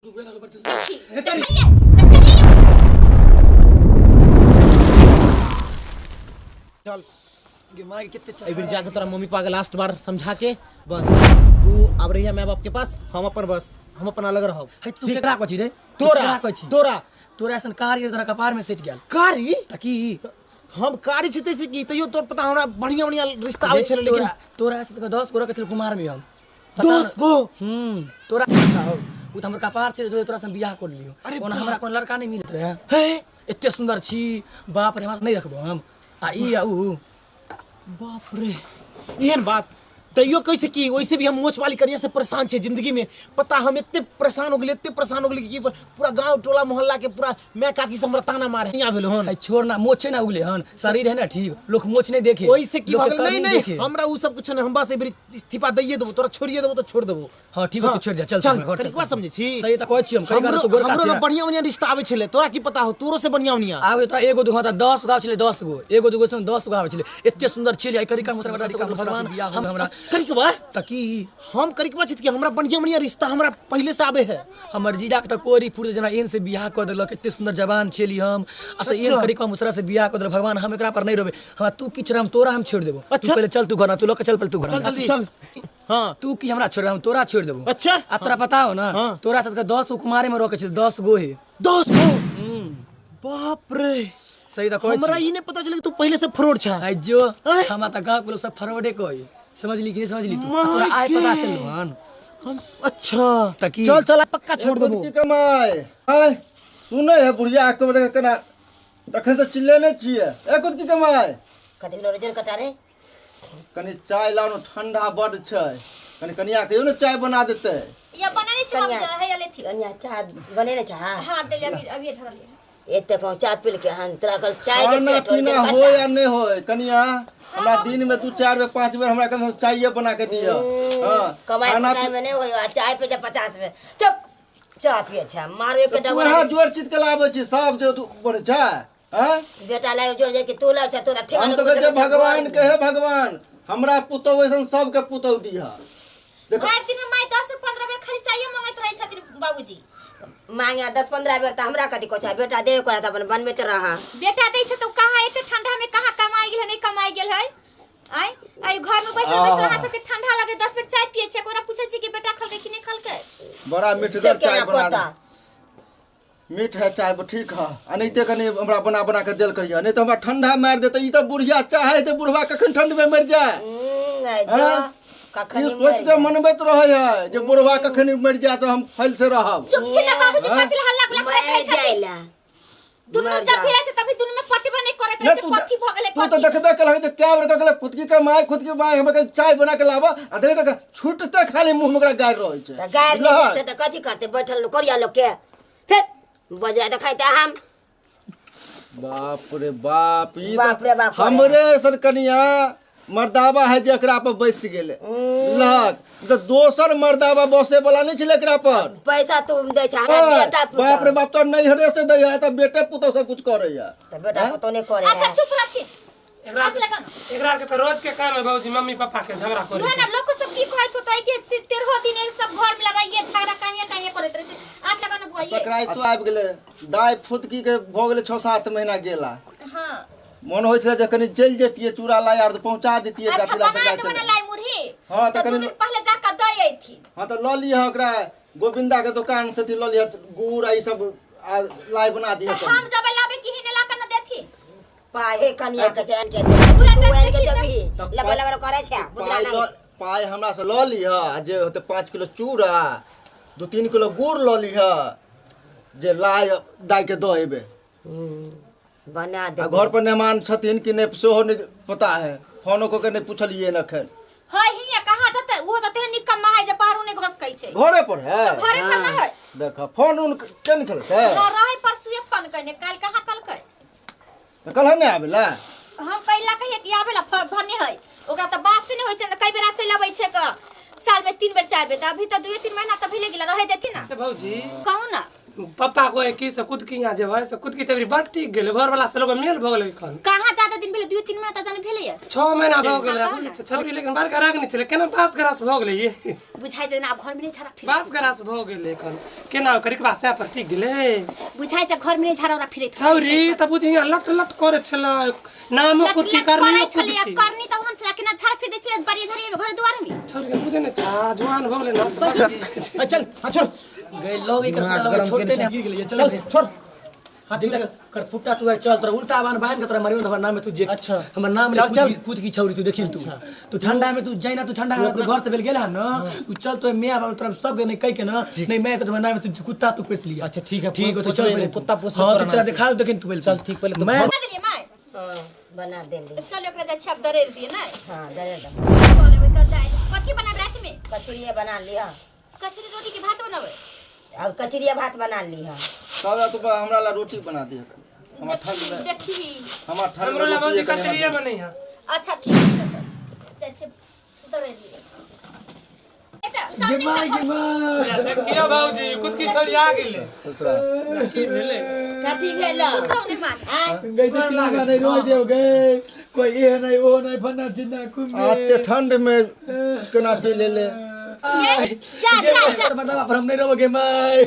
देखलियै देखलियै। चल। गे माय, कते एहि बेर जाके तोरा मम्मी पापा के लास्ट बार समझा के बस तू आब रहिया माय बाप के पास, हम अपन बस हम अपन अलग रहब। हे, तू केकरा कहै छी रे? तोरा। केकरा कहै छी? तोरा। तोरा ऐसन कारी तोरा कपार में सटि गेल। कारी? त की? हम कारी छी तैसे की, तैयो तोर पता हमरा बढ़िया बढ़िया रिश्ता आबै छलै, लेकिन तोरा ऐसे तऽ 10 गो रखै छलै कुमार में हम। 10 गो? तोरा पता हो, उ तऽ हमर कपार छै, तोरा से हम बियाह कर लियो। अरे ओना बाप। हमरा कोनो लड़का नहीं मिलत रहे। हे? एते सुंदर छी, बाप रे, हमरा नहीं रखबो हम आ ई आ उ। बाप रे, एहन बात तैयो कैसे की? वैसे भी हम मोछ वाली कनिया से परेशान छे जिंदगी में, पता हम एते परेशान हो गेलियै, एते परेशान हो गेलियै कि पूरा गांव टोला मोहल्ला के पूरा मैं काकी से हमरा ताना मारे यहाँ भेल हन। अरे छोड़ ना, मोछे ना उगले हन, शरीर है ना ठीक, लोग मोछ नहीं देखे। ओइसे की लोग के भगल? नहीं करनी नहीं देखे। हमरा उ सब कुछ नहीं, हम बस एबरी इस्तीफा दैये देबो, तोरा छोड़िए देबो तो छोड़ देबो। हाँ ठीक है, तू छोड़ दे, चल, चल, चल, घर चल। कनिकवा समझै छी? सही तऽ कहै छी हम, कनिकवा हमरो तू गोरका हमरो छी ना ना। बढ़िया बढ़िया रिश्ता आबै छलै, तोरा की पता हो, तोरो से बढ़िया बढ़िया। आबे तोरा एगो दूगो तऽ 10 गो आबै छलै, 10 गो, एगो दूगो से 10 गो आबै छलै। एते सुंदर छलै, आई करिका मुतरा करिका भगवान हम हमरा करिकवा? तऽ की? हम करिकवा छी कि हमरा बढ़िया बढ़िया रिश्ता हमरा पहले से आबे है। हमर जीजा के तऽ कोरी फूट जेना एहन से बियाह कऽ देलक, एते सुंदर जवान छली हम, आ से एहन करिकवा मुसरा से बियाह कऽ देलक भगवान। हम एकरा पर नहीं रोबे, हमरा तू किछु हम तोरा हम छोड़ि देबो। तू पहिले चल, तू घर, तू लऽ के चल पहिले तू घर। चल जल्दी चल। हाँ। तू की हमरा छोड़, हम तोरा छोड़ देबो। अच्छा। आ तोरा पता हो ना? हाँ। तोरा सबके 10 गो कुमारे में रखे छै, 10 गो हे। 10 गो? बाप रे। सही तऽ कहै हमरा छी। ई नहीं पता चले कि तू पहले से फ्रॉड छा। आइ जो, आँय? हमरा तऽ गाँव के लोग सब फ्रॉडे कहै, समझली कि नहीं समझली तू? माय तोरा आइ पता के। चललो हन। हम अच्छा। तऽ की? चल चल, पक्का छोड़ देबो। की कमाइ? आँय, सुनै है बुढ़िया के बड़े केना तखन से चिल्ले नहि छियै। ए खुद की कमाइ? कथी भेलो रे जल कटा रे? कनी चाय लाउ ने, ठंडा बड छै, कनी कनिया कहियो ने चाय बना देतै। या बना नहीं छै बाबू, है या लेथी। कनिया चाय बनेने छै? हाँ। हां, देलियै, अभी अभी ठहरलियै। एते कहूँ चाय पी के हन तोरा कल चाय के खाना पेट हो पीना गेल हो कट्टा। या नहीं होय कनिया, हमरा दिन में 2 4 बेर 5 बेर हमरा कम चाय बना के दिअ। हाँ, कमाई खाना खटाई में नहीं होय, आ चाय पे 50 में चुप चाय पिए छै, मारो एक तू डबल। यहाँ जोर चीज के लाबै छी, सब जे तू बनै छै, हाँ? बेटा लागे जोर जाय के तू लाव छै, तोरा ठेका हम तो कहै छियै भगवान के, हे भगवान हमरा पुतहु ऐसन सबके पुतहु दिह। देखो। भरि दिन में माय 10 से 15 बेर खाली चाय मांगैत रहै छथिन बाबूजी। मांगे 10-15 बेर तऽ हमरा कथी कहै छै, बेटा देबे करत अपन बनबैत रह। बेटा दै छै तऽ कहाँ एते ठंडा में कहाँ कमाइ गेल है, नहीं कमाइ गेल है। आय आय घर में बैसल बैसल अहाँ सबके ठंडा लगे, 10 बेर चाय पिए छै, ओकरा पूछै छी कि बेटा खलकै कि नहीं खलकै। बड़ा से मिठगर केना चाय बना पता? दे। मीठ है चाय ठीक है, आ नहीं ते कनी हमरा बना बना के देल करिया, नहीं तो हमरा ठंडा मार देते। ई तो बुढ़िया चाहे जे बुढ़वा कखन ठंड में मर जाए। आइ जो, हाँ? कखन ई मरि सोच के जाए। मनबैत रहे है जे बुढ़वा कखन मर जाए तो हम फैल से रहब। चुप छी ना बाबूजी, हाँ? कथी ला हल्ला गुल्ला करैत रहै मरि छथिन? जाइला। दुनू मर जब जा। फिरै छै तभी दुनू में पटबे नहीं करैत नहीं, रहै छै, तू कथी भऽ गेलै तू तो कथी? देखबे केलहक जे कए बेर कहलक खुदकी के माय, खुदकी माय, हमरा कनी चाय बना के लाबऽ, आ देखै छै छूटते खाली मुँह में ओकरा गारि रहै छै। तऽ गारि नहि बुझलहक? देतै तऽ कथी करतै बैठल लोक करिया लोक के, फेर बजाय तऽ खाइते हम। बाप रे बाप, ई बाप रे बाप। हमरे ऐसन कनिया मर्दाबा है जे एकरा पर बैस गेलै, बुझलहक? तऽ दोसर मर्दाबा बसे वाला नहि छलै एकरा पर। पैसा तू दै छै हमरा हाँ, बेटा पुतहु। बाप रे बाप, तोर नैहरे से दै है तऽ बेटे पुतहु सब कुछ करैया। तऽ बेटा पुतहु नहि करै अच्छा है। चुप रहथिन। एकरा आज लगन। एकरा के तऽ रोज के काम है बाबूजी, मम्मी पापा के झगड़ा करे। उहे ना लोग सब की कहैत होतै कि 13 दिन सब घर में लगाइए झगड़ा काइए काइए करैत रहै छै। आज लगन बुआइए। सकराइतो आबि गेलै, दाइ फुदकी के भऽ गेलै 6-7 महीना गेला। हां। मन होइ छलै जे कनी चलि जैतियै, चूड़ा लाइ आर पहुँचा दैतियै एकरा अच्छा, तिला बना सकराइत देबै ना छलै। लाइ मुरही? हाँ, तऽ तऽ 2 कनी दिन पहिले जाके दऽ अयथिन। हाँ, तऽ लऽ लिहऽ ओकरा गोविंदा के दोकान से लऽ लिहऽ गुड़ आ ई सब आ लाइ बना दिहऽ तऽ कनी। हम जबै लाबे कि हिने ला के न देथिन? पाहे कनिया के चैन के तू आनि के देबही, तऽ लबर लबर करै छै बुदरा पाइ नहीं। पाइ हमरा से लऽ लिहऽ आ जे होतै 5 किलो चूड़ा 2-3 किलो गुड़ लऽ लिहऽ जे लाइ दाइ के दऽ एबै। बना आ देबै। घर पर मेहमान छथिन कि नहि सेहो नहि पता है, फोनो कऽ के नहि पुछलियै एखन। है हिया कहाँ जतै, उहो तऽ तेहन निकम्मा है जे बाहरो नहि घसकै छै। घरे पर है? तऽ घरे पर न है। देख फोन उन के नहि छलै से? हँ, रहै परसुए फोन कयने, काल्हि कहाँ कलकै? तऽ कल्हे नहि आबै ला? हम कैला कहिए कि आबै ला भने है, ओकरा तऽ बात से नहि होइ छै ने, कई बेर चलि अबै छै क साल में 3 बेर 4 बेर, तऽ अभी तऽ 2-3 महीना तऽ भेले गेल, रहै देथिन ना। ए भौजी। कहू ना। पप्पा को की से कुदकी यहाँ जेबै से कुदकी तबरी बड़ ठीक गेलै, घर वाला से लोग मेल भऽ गेलै एखन। कहाँ ज्यादा दिन भेलै? भेलै 2-3 महीना त जाने भेलै 6 महीना भऽ गेलै बुझै छै छौरी लेकिन बड़का रागनी छलै केना बाँस ग्रास भऽ गेलै ये बुझाइ छै जेना आब घर में नहीं झाड़ा फिरे बाँस ग्रास भऽ गेलै एखन केना ओकर बास पर टिक गेलै बुझाइ छै घर में नहीं झाड़ा उड़ा फिरे छौरी तऽ बुझी यहाँ लट लट करै छलै नामो लट कुदकी लट करनी करै छलै कुदकी करनी त ओहन छलै केना झाड़ा फिर दै छलै बड़ी झाड़ी में घर दुआर में छौरी के बुझे ने छा जुआन भऽ गेलै ना से बड़ लट आ, चल हाँ छोड़ गए लोग एकर दिमाग पता गरम छोड़ते केने नहीं गिर गेलै चल चल छोड़ हाथ देख छोड़ कर फुट्टा तू चल तोरा उल्टा बान बांध के तोरा मरियो हमर नाम में तू जे अच्छा। हमर नाम चल, चल। कूद की छौरी तू देखिल तू तू ठंडा में तू जाइना तू ठंडा में अपने घर से बेल गेला न तू चल तो मैं बाबू तोरा सब के नहीं कह के न नहीं मैं के तुम्हारे नाम में तू कुत्ता तू पोस लिया अच्छा, ठीक है, ठीक है तो पोस चल ले, पहले तू। कुत्ता पोस ले, हां तोरा तू तोरा नाम से। देखा देखिन तू पहले चल, ठीक, पहले तो मैं बना देलियै माय बना देली चल ओकरा जाइ छी आब दरेर दिए नै हाँ दे दे चल ओकर दाइ कथी बनाब राति में कचरिए बना लिह कचरी रोटी के भात बनाबै अब कचरिए भात बना लिह सब तू हमरा ला रोटी बना दिह हमरा ठंड में देखी हमरा ठंड हमरो में ला भौजी रोटिये कनि कचरिये बनै है अच्छा ठीक है तऽ जाइ छी दरेर दिए गे माय गे माय देखियो भौजी कुदकी छौरी आ गेलै की भेलै कथी भेल खुश रहू मेहमान आँय गई देखी लगा नहीं रोई देव गए कोई ये नहीं वो नहीं फन्ना चिन्ना कुम्बे एते ठंड में केना चलि एलै ये जा जा जा मतलब पर हम नहीं रहोगे माय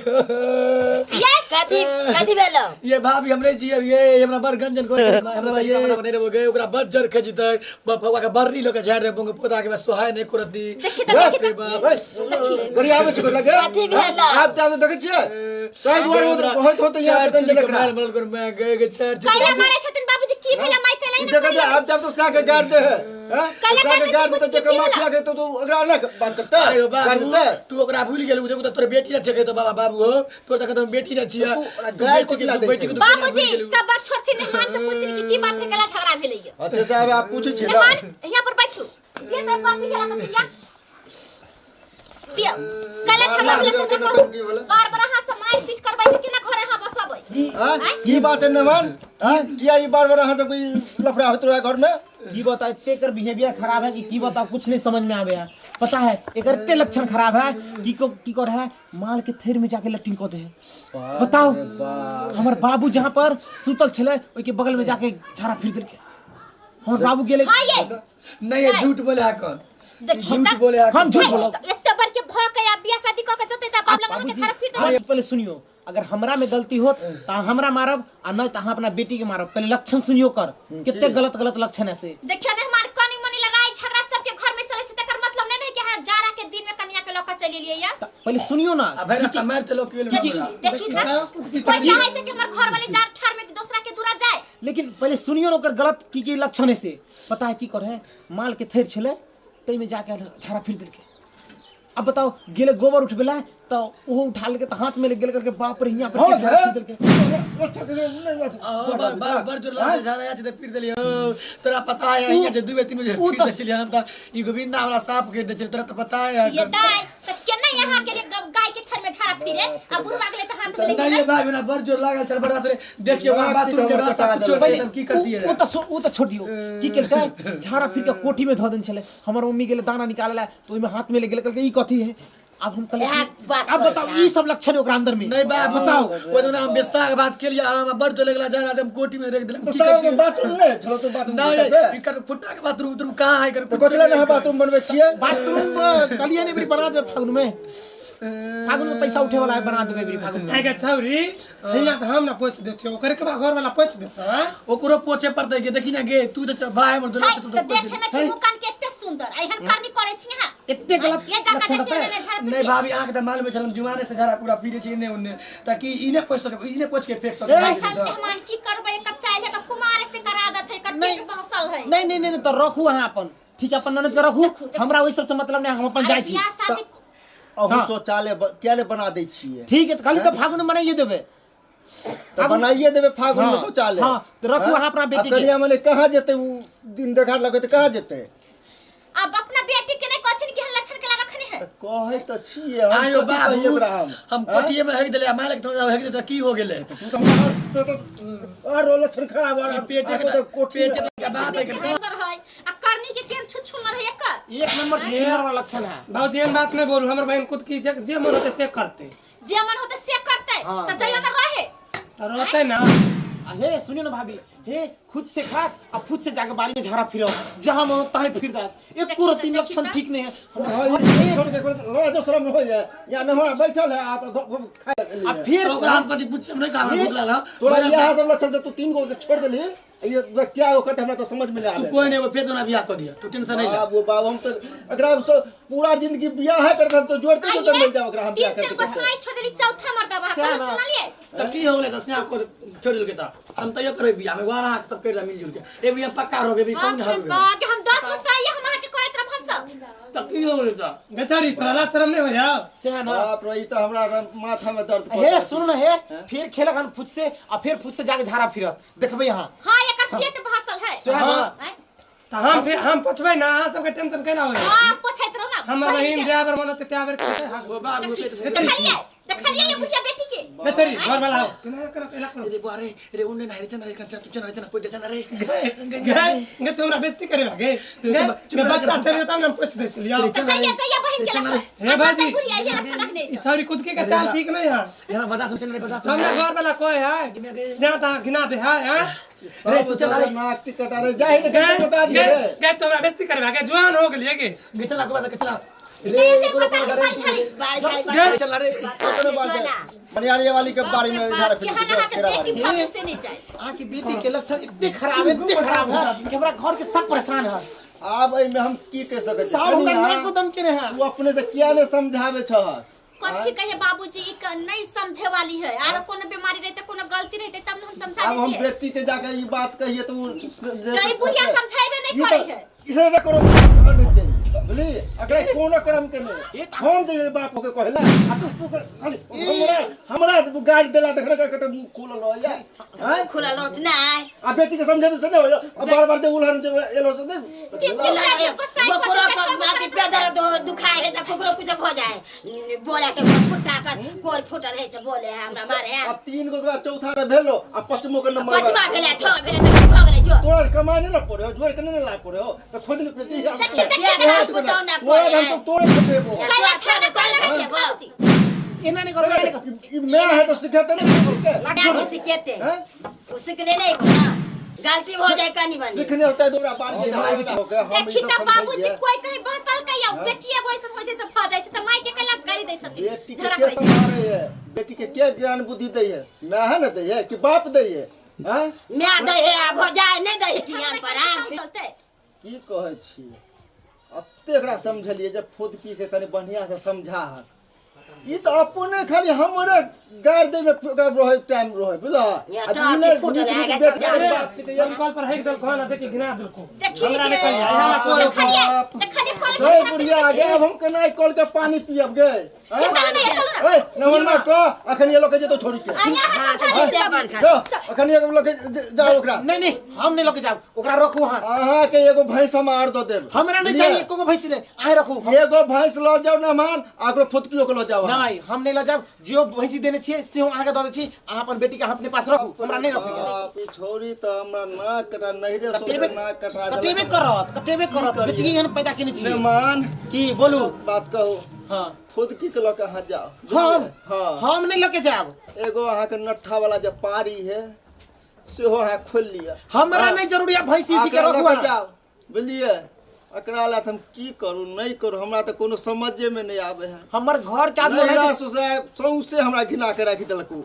ये कथी कथी भेल ये भाभी हमरे जिये ये हमरा बड़ गंजन को हमरा ये हमरा नहीं रहोगे ओकरा बड़ जर खे जितै बाप के बर्री लोके झाड़ दे बोंग पोता के बस सोहाय नहीं करत दी देखी तऽ देखी रे तऽ बाप गड़ी आबै छै लगे कथी भेल आब जादे देखै छियै ताहि दुआरे होइत होइत यहाँ चार पर चीज के गंजन एकरा मार मरल कर मैं गए के चार चीज कैला मारे छथिन बाबूजी की भेला माय कैला ई ना देखै छै आब जाब तो साके गाड़ दे है हैं कैला साके गाड़ गाड़ दे दे छै, तऽ कुछ जेकर माफिया के तो तू ओकरा अलग बात करतै अरे गाड़ बाबू देतै तू ओकरा भूल गेलू देखू तऽ तोर बेटी न छै तो बाबा बाबू हो तोर तक तो बेटी न छियै तू ओकरा गाड़ कोथी ला दै बेटी के छै तू केना भूल बाबूजी गेलू? सब बात छोड़थिन मेहमान से पूछथिन कि की बात है कैला झगड़ा भेलै ये अच्छा साहब आप पूछै छियै ना मेहमान यहाँ पर बैठू दिए तऽ कॉफी खेला तऽ पिया दियौ कैला झगड़ा भेलै से केना कहू की भेलै? बार बार अहाँ से मारि पीट करबै तऽ केना घर अहाँ बसबै हाँ? की बात है मेहमान हाँ? किया ई बार बार अहाँ सबके ई लफड़ा होइत रहे घर में की बताओ इतने एकर बिहेवियर खराब है कि की बताओ कुछ नहीं समझ में आवे है पता है एकर इतने लक्षण खराब है कि को की कर है माल के थेर में जाके लैट्रिन कर दे है बताओ हमर बाबू जहाँ पर सुतल छले ओई के बगल में जाके झाड़ा फिर देलके हमर बाबू गेले हाँ ये नहीं ये झूठ बोले हकन देखिए झूठ तऽ बोले हकन हम झूठ बोलब एते बड़ के भ के आ बियाह शादी क के जते त बाप लग के झाड़ा फिर हाँ, पहले सुनियो अगर हमरा में गलती होत त अहाँ हमरा मारब आ नहीं त अहाँ अपना बेटी के मारब पहले लक्षण सुनियो कर कितने गलत गलत लक्षण है से देखियो ने हमार कनी मनी लड़ाई झगड़ा सबके घर में चले छै तकर मतलब नहीं है कि हां जाड़ा के दिन में कनिया के लऽ के चलि एलियै या त पहले सुनियो ना आ भाई रास्ता मारते लोग के देखी देखी ना कोई चाहे छै कि हमर घर वाले जार ठार में दूसरा के दूरा जाए लेकिन पहले सुनियो ना ओकर गलत की की लक्षण है से पता है की कर है माल के थैर छले तै में जाके झाड़ा फिर देलके अब बताओ गेले गोबर उठबेला तो ओहो उठा लेके तो हाथ में ले गेल करके बाप रे हियां पर के झाड़ा फिर देलके बड़ जोर लागे झाड़ा या छै फिर देलियो तोरा पता है यहाँ जे 2 बजे 3 बजे उ फिर तऽ- दे छलियै हम त ई गोविंदा हमरा साफ कर दे छल तोरा त पता है ये दाई त केना यहाँ के लिए गाय के थर में झाड़ा फिरे आ बुढ़वा गेले त हाथ में ले नहीं गेले भाई बिना बड़ जोर लागल छल बड़ा से देखियो वहां बाथरूम के रास्ता कुछो नहीं हम की करतियै उ त उ त छोड़ दियो की केलकै झाड़ा फिर के कोठी में धऽ देने छले हमर मम्मी गेले दाना निकाले ला तो ओइमे हाथ में ले गेल कहलकै ई कथी है अब हम कहलियै इएह बात अब करै बताओ छै। ई सब लक्षण है ओकरा अंदर में नहीं बाबू बताओ वो तो हम बेस्ता के बात केलियै हम बड़ जोर लगला झाड़ा हम कोठी में रख देलम की करतियै बाथरूम नहीं छलो तो बाथरूम नहीं ई कर फुट्टा के बाथरूम उथरूम कहाँ है कर तो कथी ला ना बाथरूम बनबै छियै बाथरूम कहलियै ने बना देबै फागुन में फागुन में पैसा उठे वाला है बना देबै बरी फागुन में आइ के छौरी हियाँ तऽ हम ना पोछि दै छियै ओकर के घर वाला पोछि देतौ आँय ओकरो पोछे पड़तै के देखी ना गे तू तऽ भाई हमर दुल्हा हाय तू त देखे में छै मुकान के एते सुंदर एहन करनी करे छी हां एते गलत ये जाका लक्षण जे छै रहतै? ने झाड़ नहीं भाभी अहाँके तऽ मालूम छल हम जुआने से झाड़ा पूरा पीने छी एने ओने ताकि ई नहि पोछि सकै ई नहि पोछि के फेंक सकै अच्छा मेहमान की करबै एकर चाइल है कुमार से करा देत है एकर पेट बहसल है नहीं नहीं नहीं तो रखू अहाँ अपन ठीक है अपन ननद के रखू देखू, देखू। हमरा ओहि सबसे मतलब नहीं हम अपन अरे जाइ छी बियाह शादी अहूँ हाँ। शौचालय किया ने बना दै छियै ठीक है तो खाली तो फागुन में मनाइए देबै तऽ बनाइए देबै फागुन में हाँ, शौचालय हाँ, तऽ रखू अहाँ अपना बेटी के। कनिया मने कहाँ जेतै उ दिन देखार लगतै कहाँ जेतै अब अपना बेटी के नहीं कहथिन कि हम लक्षण के ला रखने है कहै तऽ छियै हम आयो कथी कहियै बाबू ओकरा हम हम कोठिए में हेक देले आ मालिक तो हेक देले तऽ की हो गेलै तू तऽ हमरा तो तऽ आरो लक्षण खराब ई पेटे के तो कोठी पेटे के बात है केहन सुंदर है आ करनी के केहन छुछुनर है एकर एक नंबर छुछुनर वाला लक्षण है भौजी एहन बात नहीं बोलू हमर बहन खुद की जे जे मन होतै से करतै जे मन होते से करते हाँ। त जइया में रहे तऽ रहतै ना अरे सुनियो ना भाभी हे खुद से खात आ खुद से जाके बाड़ी में झाड़ा फिरो जहां मन तहां फिर दात एको रत्ती लक्षण ठीक नहीं है। हाँ, ये छोड़ के लाजो शरम होय है या न हमरा बैठल है आप खाए आ फिर ओकरा हम कथी पूछे हम नहीं खाना भूख लागल। तोरा इएह सब लक्षण से तू तीन गो के छोड़ देली, ये क्या ओकर हमरा तो समझ में नहीं तू आवे। कोई नहीं वो फिर तोरा बियाह कर दिया, तू टेंशन नहीं ले। बाबू बाबू हम तो एकरा से पूरा जिंदगी बियाह है करते हम तो जोड़ते जोड़ते मर जाओ एकरा हम बियाह तीन करते तीन गो साई छोड़ देली चौथा मर्दबा सएह कहियो ना। सुनलिए? त की हो गेलै त सिया को छोड़ देलकै त हम तैयो करबै बियाह में वारा सब कर मिल जुल के ए बियाह पक्का रहबे भी कौन बाप रे हरबे। बाप, हम 10 गो साई हम अहाँ के करैत रहब हम सब। त की हो गेलै त बेचारी तोरा लाज शरम नहीं होया? सएह ना। बाप रे, ई तो हमरा तो माथा में दर्द हे सुन न, हे फिर खेलक हन फुट से आ फिर फुट से जाके झाड़ा फिरत देखबै यहाँ। हां एकर पेट भासल है। सएह ना। आँय? त हम फिर हम पोछबै ना, अहाँ सबके टेंशन केना होय? हां पोछैत रहू ना। हमर बहिन जा बेर मन होतै त्या बेर खेतै। हाँ। वो बाप रे पेट देखलिए देखलिए ये बुढ़िया बेटी के। बेचारी घर वाला हो केना करब एला करब। रे बुआ रे रे उन्ने ना रे चना रे कंचा तू चना रे चना कोई दे चना रे गए गए तू हमरा बेइज्जती करे भागे गए चुप रह, बच्चा छलियो तब ना हम पोछ दै छलियो। त जाइए जाइए बहिन के चना रे। लग। हे भाजी। बुढ़िया ये अच्छा रखने ई छौरी कुदकी के चाल ठीक नहीं है। यहाँ बता सुन चना रे बता सुन। हमरा घर वाला कोई है जहाँ तहाँ घिना दे है हैं? रे तू चला रे नाक टिकट अरे जाहि ने गए बता दिए गए गए तो हमरा बेइज्जती करे भागे जुआन हो गेलिए के। गे चला को बता चला जे जे पता नहीं बाल झाड़ी। बाल झाड़ी रे चला रे। मनियारी वाली के बाड़ी में झाड़ा फिर यहाँ अहाँ के बेटी भागे से नहीं जाए। अहाँ के बेटी के लक्षण इतने खराब है कि हमरा घर के सब परेशान है। आब एहि में हम की कह सकै छी? सब हमरा नाक दम केने है। तू अपने से किया ने समझावे छह? कथी कहे बाबूजी, ई नहीं समझे वाली है। आर कोनो बीमारी रहते कोनो गलती रहते तब न हम समझा अब हम देतिए। बेटी के जाके ई बात कहिए तो जरी बुढ़िया समझाइबे नहीं करे है। इहे न करो नहीं बुझली, अकरा कोनो कर्म के नहीं हम जे बाप होके कहला आ तू तू खाली हमरा हमरा गाड़ी देला देखने के त मुंह खुलल रहैया हैं? खुलल रहत नहीं। आ बेटी के समझेबे से नहीं होयो, आ बार बार जे उलहन जे एलो से नहीं। तीन तीन चार चार गो साई कुकरो के नाती पेदर दुखाए है त कुकरो कुछ भ जाए बोले के फुटा कर कोर फुटल है से बोले है हमरा मारे है। अब तीन गो के चौथा रे भेलो आ पांचमो के नंबर पांचवा भेले छह भेले त भ गेलै जो। तोरा कमाए नहीं ना पड़े हो, जोड़ के नहीं ना ला पड़े हो त खोज नहीं प्रति देखी देखी बेटा पुतौ ना तोरा करे हम तो तोरे फटेबो। कैला छाना कर लगे बाबूजी। एना नहीं करो, एना नहीं करो। ई मैं है तो सिखाते नहीं सिखे। लाठी सिखेते हैं? उ सिखने नहीं को ना गलती हो जाए कनी बनी सिखने होता है दोरा बाड़ी के झाड़ा हो के हम देखी त बाबूजी कोई कहीं बसल कहिया बेटी एगो ऐसन होय छै से भ जाय छै त माय के कैला गाड़ी दै छथिन। बेटी के झगड़ा के करै छै। संभाले है, बेटी के के ज्ञान बुद्धि दै है, मैं है ना दै है कि बाप दै है हैं? मैं दै है आ भ जाए नहीं दै है जियान पर आ। काम चलतै। की कहै छी अते एकरा समझलिए जे फुदकी के कनि बढ़िया से समझा ई त अपने खाली हमरे गाड़ दे में ओकरा रहै टाइम रहै बुझला। या आ टाँकी बिना फूटल नीक है, नीक गे बेटी चल जा। के बाप सिखैया। हम कल पर हेक देलको ना देखी घिना देलको। देखी हमरा गे। नहीं कहिया हमरा कोई देखलिए बाप। देखलिए कल गए बुढ़िया गे अब हम केना कल के पानी पियब गे ये चलू ना, ये चलू ना। ए नमन का अखन ये लोग के जेतो छोड़ी के आ यहाँ समझा दे देबै बन खा। जो अखन ये लोग के जाओ ओकरा। नहीं नहीं हम नहीं लके जाब, ओकरा रखू वहाँ। अहाँ के एगो भैंस हम आर दऽ देब। हमरा नहीं चाहिए एको भैंस नहीं, अहाँ रखू। एगो भैंस लऽ जाउ ना मान आ ओकरो फुदकियो के लऽ जाउ अहाँ। नहीं हम नहीं लऽ जाब, जो भैंसी देने छियै सेहो अहाँके दऽ दै छी, अहाँ अपन बेटी के अहाँ अपने पास रखू, हमरा नहीं रखू। बाप, ई छौरी तऽ हमरा नाक कटा नहिरे सौंसे कटेबे नाक कटा देलक। कटेबे करत, कटेबे करत, बेटी के एहन पैदा केने छियै। मेहमान की बोलू? बात कहू। हाँ फुदकी के लऽ के अहाँ जाउ। हम हाँ हम नहीं लके जाब। एगो अहाँके नट्ठा वाला जे पारी है सेहो अहाँ खोलि लिअ। हमरा नहीं जरूरी है भैंसी उसी के अकरा रखू लऽ के अहाँ। जाउ बुझलियै। एकरा ला तऽ हम की करू नहीं करू हमरा तऽ कोनो समझे में नहीं आवे है। हमर घर के आदमी नहिरा ओनाहिते ससुराल सौंसे हमरा घिना के राखि देलक उ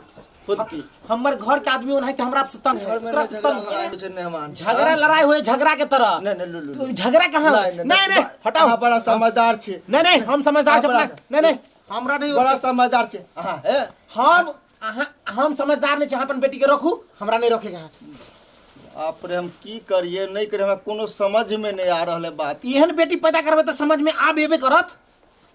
फुदकी। हमर घर के आदमी ओनाहिते हमरा से तंग है, घर में ओकरा से झगड़ा तंग है। लड़ाई होइ छै मेहमान। झगड़ा लड़ाई होए झगड़ा के तरह। नहीं, नहीं, लू, लू, तू झगड़ा कहाँ? नहीं, नहीं नहीं हटाओ। अहाँ बड़ा समझदार छी। नहीं नहीं हम समझदार छी अहाँ अपना। नहीं नहीं हमरा नहीं बड़ा समझदार छी अहाँ। हे हम अहाँ हम समझदार नहीं छी, अहाँ अपन बेटी के रखू, हमरा नहीं रखेगा। बाप रे हम की करिए नहीं करिए हमरा कोनो समझ में नहीं आ रहल है बात। एहन बेटी पैदा करबै तऽ समझ में आब एबे करत।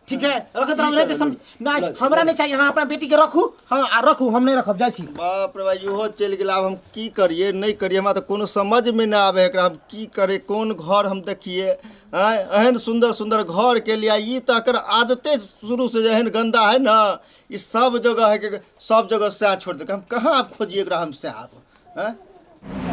ठीक है रखत रहू, नहीं तऽ समझ नहीं हमरा नहीं चाहिए, अहाँ अपना बेटी के रखू। हाँ आ रखू, हम नहीं रखब, जाइ छी। बाप रे भाई इहो चलि गेल, आब हम की करिए नहीं करिए हमरा तऽ कोनो समझ में नहीं आबे एकरा हम की करे कोन घर हम देखिए आँय। एहन सुंदर सुंदर घर के लिए ई तऽ एकर आदते शुरू से एहन गंदा है ना, ई सब जगह है के सब जगह सएह छोड़ देलकै। हम कहाँ आब खोजिए एकरा हम सएह आब आँय।